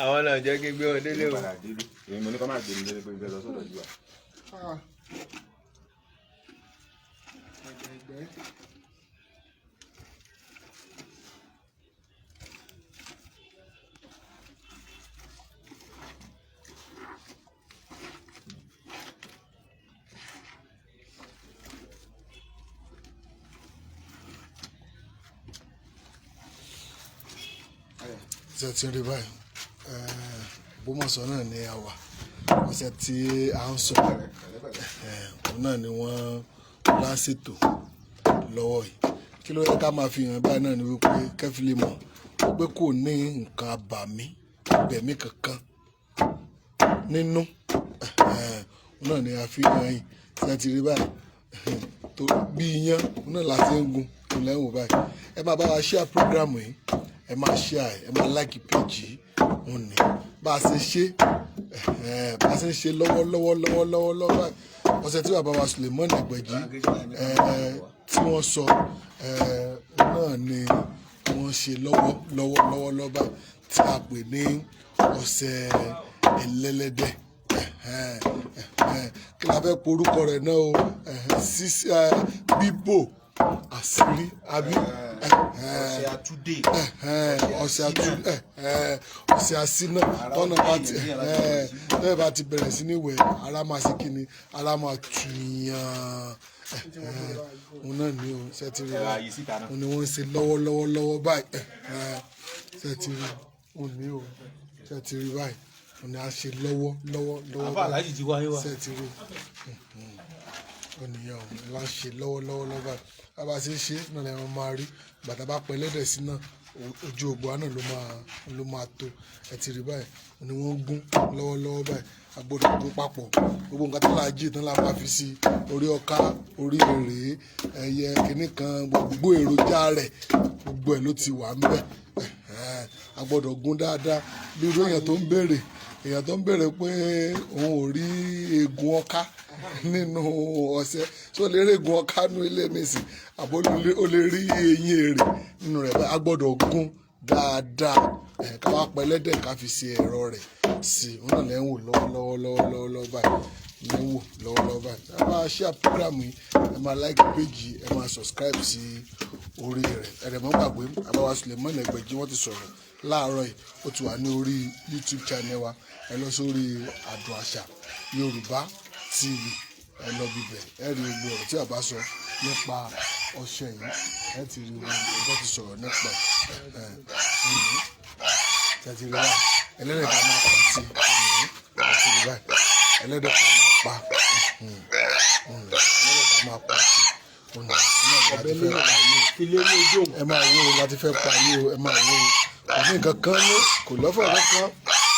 Àwọn náà jẹ́ kí n gbé wọn délé o. Padà délé. Èmi mo ní kọ́ máa gbé mi délé pé ìfẹ́ lọ sọ́dọ̀ jù wá. Ẹgbẹ́. Ṣe ti rí báyìí? Ògbómọ̀ṣọ́ náà ni a wà. Ọ̀sẹ̀ tí a ń sọ, òun náà ni wọ́n lásètò lọ́wọ́ yìí. Kí ló yẹ ká máa fi hàn báyìí náà ni wípé kẹ́fìlì mọ̀ pé kò ní nǹkan abàmì bẹ̀mí kankan nínú. Òun náà ni a fi hàn yìí. Ṣe ti rí báyìí? Tó bí iyán, òun náà la ti ń gun òun lẹ́wọ̀n báyìí. Ẹ máa bá wa share program yìí, ẹ máa share, ẹ máa like page yìí. Òun ní bá a ṣe ṣe, bá a ṣe ń ṣe lọ́wọ́lọ́wọ́ lọ́wọ́lọ́wọ́ lọ́wọ́ báyìí. Ọ̀sẹ̀ tí bàbá wa Suleiman Ẹgbẹ̀jì tí wọ́n sọ náà ni wọ́n ṣe lọ́wọ́ lọ́wọ́ lọ́wọ́ lọ́wọ́ báyìí, tí a pè ní ọ̀sẹ̀ ẹlẹ́lẹ́dẹ̀. Kí la fẹ́ porúkọ rẹ̀ náà o? Bíbò àṣírí àbí? Ọ̀sẹ̀ àtúndé. Ọ̀sẹ̀ àtú, ọ̀sẹ̀ àṣínà. Tọ́nà bá ti, tọ́nà bá ti bẹ̀rẹ̀ sí ní wẹ̀, ara máa ṣe kí ni, ara máa tù yàn. Òun náà ni o. Ṣe ti rí Ẹ̀rọ báyìí? ayé síta náà. Òun ni wọ́n ń ṣe lọ́wọ́lọ́wọ́ lọ́wọ́ báyìí. Ṣe ti rí? Òun ni o. Ṣe ti rí báyìí? Òun ni a ṣe lọ́wọ́ lọ́wọ́ lọ́wọ́ Àfa báyìí. aláàjì ti wáyé wa. Ṣe ti rí? Ònìyàn ò la ń ṣe lọ́wọ́lọ́wọ́ lọ́wọ́ báyìí. Bá a ṣe ń ṣe náà lẹ́yìn máa rí bàtà bá pẹ́ lẹ́dẹ̀ sí náà, ojú ògbó náà ló máa tó. Ẹ ti rí báyìí? Ni wọ́n ń gún lọ́wọ́lọ́wọ́ báyìí. A gbọ́dọ̀ gún papọ̀ gbogbo nǹkan tó là jí tán la máa fi sí orí ọká, orí èrè, ẹyẹ kìnnì kan, gbogbo èròjà rẹ̀, gbogbo ẹ̀ ló ti wà ńbẹ̀. A gbọ́dọ̀ gún dáadáa. Bí irú èèyàn tó ń béèrè, èèyàn tó ń béèrè pé òun ò rí eegun ọká nínú ọṣẹ tó lè rí eegun ọká nínú ilé nísìn, àbó ó lè rí eyín èrè nínú rẹ̀ báyìí. A gbọ́dọ̀ gún dáadáa ẹ̀, ká wá pẹlẹ́dẹ̀, ká fi ṣe ẹ̀rọ rẹ̀ sí i. Òun náà lẹ́ ń wò lọ́wọ́lọ́wọ́ lọ́wọ́lọ́wọ́ lọ́wọ́ báyìí, lẹ́ ń wò lọ́wọ́lọ́wọ́ báyìí. Ẹ máa share program yìí, ẹ máa like page yìí, ẹ máa subscribe sí orí rẹ̀. Ẹ̀rẹ̀ mọ́ gbàgbé, àbáwá Suleiman Ẹgbẹ̀jì wọ́n ti sọ̀rọ̀ láàárọ̀ yìí. Ó ti wà ní orí YouTube channel wa. Ẹ lọ sórí Àdùn Àṣà Yorùbá TV, ẹ lọ bíbẹ̀, ẹ rí gbogbo ọ̀rọ̀ tí bàbá sọ nípa ọṣẹ yìí. Ẹ ti rí wọn, ọjọ́ ti sọ̀rọ̀ nípa ẹ̀ ẹ̀ ti rí báyìí. Ẹlẹ́dẹ̀ ká máa pa sí ẹ̀ ti rí báyìí. Ẹlẹ́dẹ̀ ká máa pa, ẹlẹ́dẹ̀ ká máa pa sí ọ̀nà láti fẹ́ pa yìí. Ilé ní ojú òun. Ẹ máa wo láti fẹ́ pa yìí o. Ẹ máa wo, kò ní nǹkan kan ní, kò lọ́fọ̀ kankan,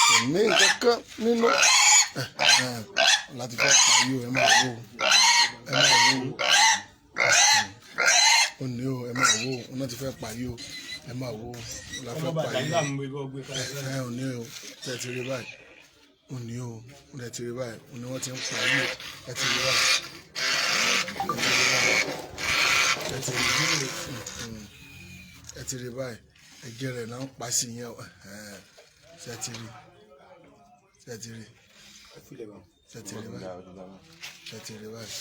kò ní nǹkan kan nínú láti fẹ́ pa yìí o. Ẹ máa wo, ẹ máa wo, ó ní o. Ẹ máa wo, ó náà ti fẹ́ pa yìí o. Ẹ máa wo, ó la Ọmọ fẹ́ pa bàtà yìí nígbà mú ibà gbé kalẹ̀. ẹ ò ní o. Ṣe ti rí báyìí? Ò ní o. Ẹ ti rí báyìí? Ò ní wọ́n ti ń pa yìí o. Ẹ ti rí báyìí? Ẹ ti rí báyìí? Ẹ ti rí, ẹ ti rí báyìí? Ẹ̀jẹ̀ rẹ̀ náà ń pa sí yẹn o. Ṣe ti rí? Ṣe ti rí? Ṣe ti rí báyìí? Ṣe ti rí báyìí?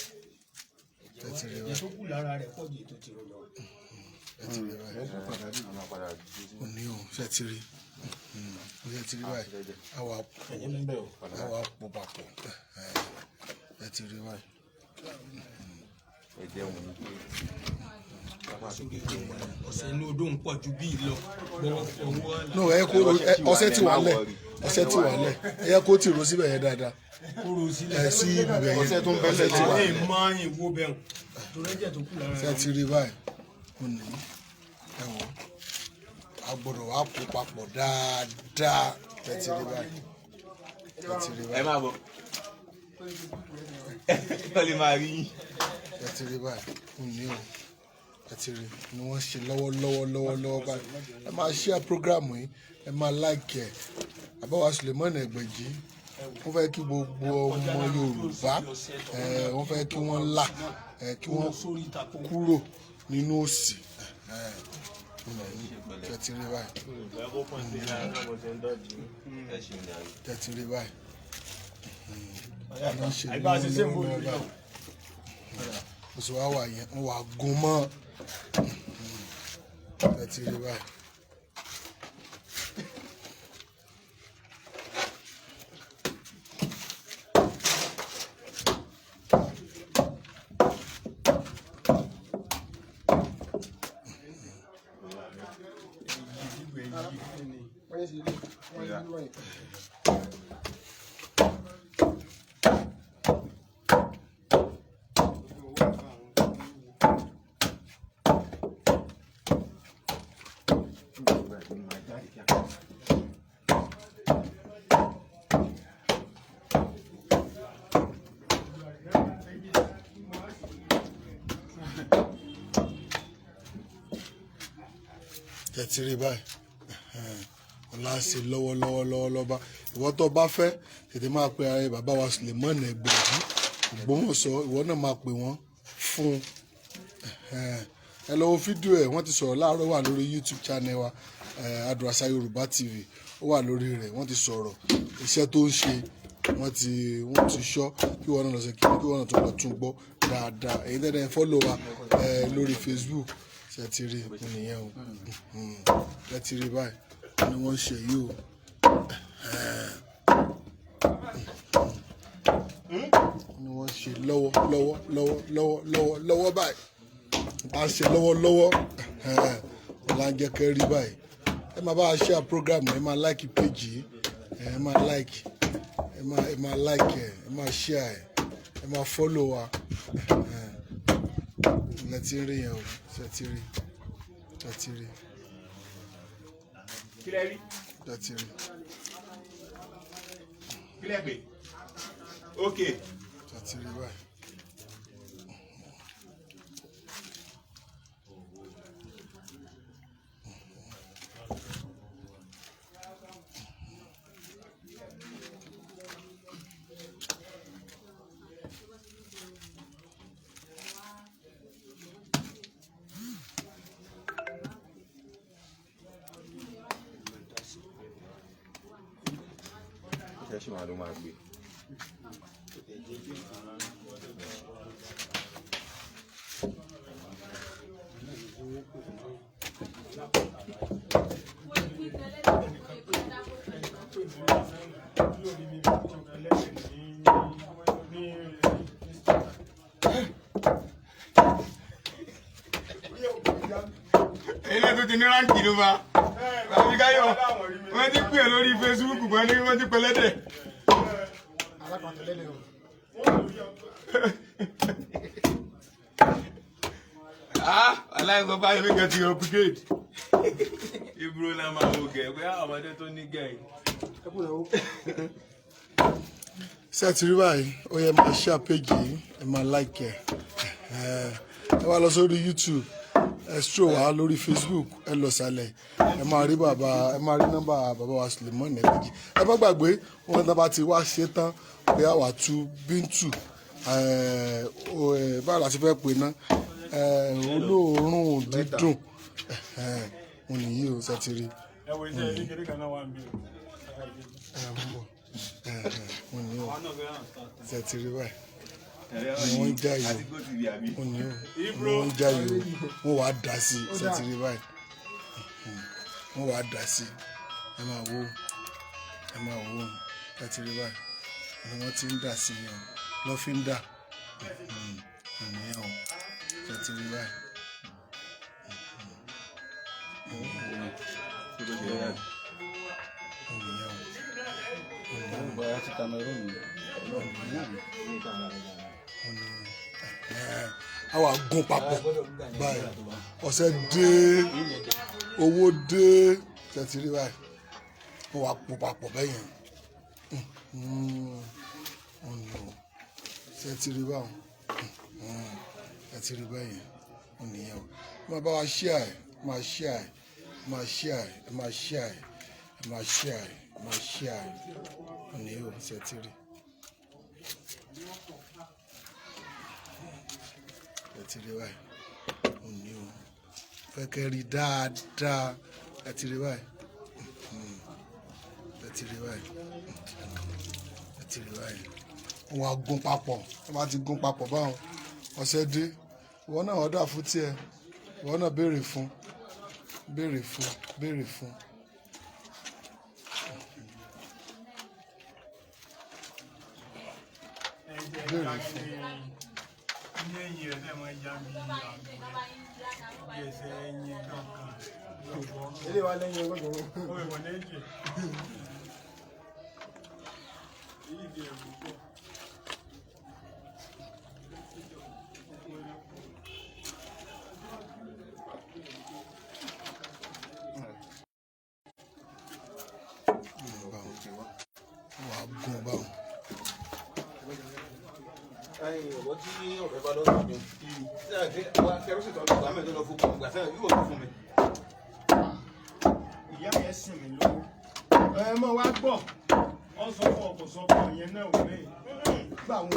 Ṣe ti rí Ẹ̀jẹ̀ báyìí? tó kù lára rẹ̀ pọ̀ ju ètò tìrò lọ. Ẹ ti rí báyìí? Ò ní o. Ṣe ti rí? Ṣe ti rí báyìí? Àwa Ẹ̀jẹ̀ ń bẹ̀ o. àwa pò papọ̀. Ẹ ti rí báyìí? Ẹ̀jẹ̀ òun ni pé Ọ̀sẹ̀ inú odò ń pọ̀ ju bíi lọ. Gbọ́wọ́ fọwọ́ No, ẹ kó ọṣẹ tí wà lẹ, ọṣẹ tí wà lẹ, ẹ yẹ kó tì ro síbẹ̀ yẹn dáadáa. Kúrò sílẹ̀. Ẹ sí ibẹ̀ yẹn. Ọṣẹ tó ń bẹ Ọṣẹ tí wà Ẹ lẹ. mọ ìwo bẹ̀rù. Torí ẹ̀jẹ̀ tó kù lára Ṣe rẹ̀. ti rí báyìí? Ó ní ẹ wò, a gbọ́dọ̀ wá kó papọ̀ dáadáa. Ṣe ti rí báyìí? Ṣe ti rí Ẹ báyìí? máa bọ̀. Ẹ lè máa rí yín. Ṣe ti rí báyìí? Ó ní o. Ẹ ti rí ni wọ́n ṣe lọ́wọ́lọ́wọ́ lọ́wọ́lọ́wọ́ báyìí. Ẹ máa share program yìí, ẹ máa like ẹ. Àbáwá Suleiman Ẹgbẹ̀jì wọ́n fẹ́ kí gbogbo ọmọ Yorùbá ẹ, wọ́n fẹ́ kí wọ́n là ẹ, kí wọ́n Sórí ìtàkùn. kúrò nínú òṣì. Ṣe ti rí báyìí? Ṣe ti rí báyìí? Wọ́n ṣe lọ́wọ́lọ́wọ́ báyìí. Oṣù wa wà yẹn, wọ́n wà gún mọ́. Ṣe ti rí báyìí? Ṣe ti rí báyìí? Ọ̀la ń ṣe lọ́wọ́lọ́wọ́ lọ́wọ́lọ́wọ́. Ìwọ tó bá fẹ́ tètè máa pe ara bàbá wa Suleiman Ẹgbẹ̀jì Ògbómọ̀ṣọ́, ìwọ náà máa pè wọ́n fún un. Ẹ lọ wo fídíò ẹ̀, wọ́n ti sọ̀rọ̀ láàárọ̀, wà lórí YouTube channel wa, Adùn Àṣà Yorùbá TV, ó wà lórí rẹ̀. Wọ́n ti sọ̀rọ̀ iṣẹ́ tó ń ṣe, wọ́n ti sọ kí wọ́n náà lọ sí kí wọ́n náà tó lọ tún gbọ́ dáadáa. Èyí tẹ́lẹ̀ follow wa lórí Facebook. Ṣe ti rí nìyẹn o? Ṣe ti rí báyìí ni wọ́n ń ṣe yìí o? Ni wọ́n ń ṣe lọ́wọ́ lọ́wọ́ lọ́wọ́ lọ́wọ́ lọ́wọ́ lọ́wọ́ báyìí, bá ń ṣe lọ́wọ́ lọ́wọ́ ọ̀la ń jẹ́ kẹ́ rí báyìí. Ẹ máa bá a share program, ẹ máa like page yìí, ẹ máa like, ẹ máa like, ẹ máa share, ẹ máa follow wa. Ẹ ti rí yẹn o? Ṣe ti rí? Ṣe ti rí? Kílẹ̀ rí. Ṣe ti rí? Kílẹ̀ pé. Ok. Ṣe ti rí báyìí? Iṣẹ́ ṣì máa ló máa gbé. Ilé tó ti ní rank ló bá àbíkáyọ̀, wọ́n ti pè é lórí Facebook, wọ́n ní wọ́n ti pẹlẹ́dẹ̀. Alákọ̀ọ́tẹ̀lẹ́lẹ̀ o. Ah, aláìsàn báyìí mi kàn ti upgrade. Ibro la máa wo gẹ̀ pé àwọn ọmọdé tó ní gẹ̀ yìí. Ṣé ẹ ti rí báyìí? Ó yẹ máa share page yìí, ẹ máa like ẹ, ẹ wá lọ sórí YouTube, ẹ stroll wá lórí Facebook, ẹ lọ sàlẹ̀, ẹ máa rí bàbá, ẹ máa rí nọ́mbà bàbá wa Suleiman Ẹgbẹ̀jì. Ẹ má gbàgbé wọn, tá bá ti wá ṣe tán pé àwà tú bíntù, báwo la ti fẹ́ pè ná, olóòórùn dídùn òun nìyí o. Ṣe ti rí? Ẹ wo iṣẹ́ kékeré kan náà wà ń bí o. Ẹ ń bọ̀, òun nìyí o. Ṣe ti rí báyìí ni wọ́n ń já yìí Àti GOtv àbí. o? Òun nìyí o, ni wọ́n ń já yìí o. Wọ́n wàá dà sí i. Ṣe ti rí báyìí? Wọ́n wàá dà sí i. Ẹ máa wo, ẹ máa wo. Ṣe ti rí báyìí ni wọ́n ti ń dà sí i yẹn o? Lọ́fíńdà ìyẹn o. Ṣe ti rí báyìí? Ìyẹn o. Bóyá ti Cameroon. A wà gún papọ̀ báyìí, ọ̀sẹ̀ dé, owó dé. Ṣe ti rí báyìí? Ó wà pò papọ̀ bẹ́yẹn ọ̀nà. Ṣe ti rí báwọn? Ṣe ti rí bẹ́yẹn? Ònìyẹn o. Máa bá wa share ẹ̀, máa share ẹ̀, máa share ẹ̀, máa share ẹ̀, máa share ẹ̀, máa share ẹ̀. Ònìyẹn o. Ṣe ti rí? Ṣe ti rí báyìí? Òní o. Fẹ́ kẹ́ rí dáadáa. Ẹ ti rí báyìí, ẹ ti rí báyìí, ẹ ti rí báyìí. Wọn á gún papọ̀. Wọn bá ti gún papọ̀ báwọn, ọ̀sẹ̀ dé. Ìwọ náà ọ̀dà fún tiẹ̀, ìwọ náà béèrè fún, béèrè fún, béèrè fún. Béèrè fún. Ní ẹ̀yìn rẹ̀ náà máa ya mi àgbò bí ẹsẹ̀ ẹ̀yìn kankan. Ilé wa lẹ́yìn ọgọ́gọ́. Ó ìwọ̀n lẹ́yìn. Èyí di ẹ̀rù pọ̀. Báwọn wọn á gún báwọn. Ẹyin ọ̀bọ tí ọ̀fẹ́ bá lọ́sùn mi kẹrùsì tó lọ gbà mẹ́rin tó lọ fún gbà sẹ́yìn yóò tó fún mi. Ìyá yẹn sìn mí lówó. Ẹ mọ̀ wá gbọ́. Ọ sọ fún ọkọ̀ sọ fún ọ̀yẹn náà ò lẹ́yìn. Gbà wọn.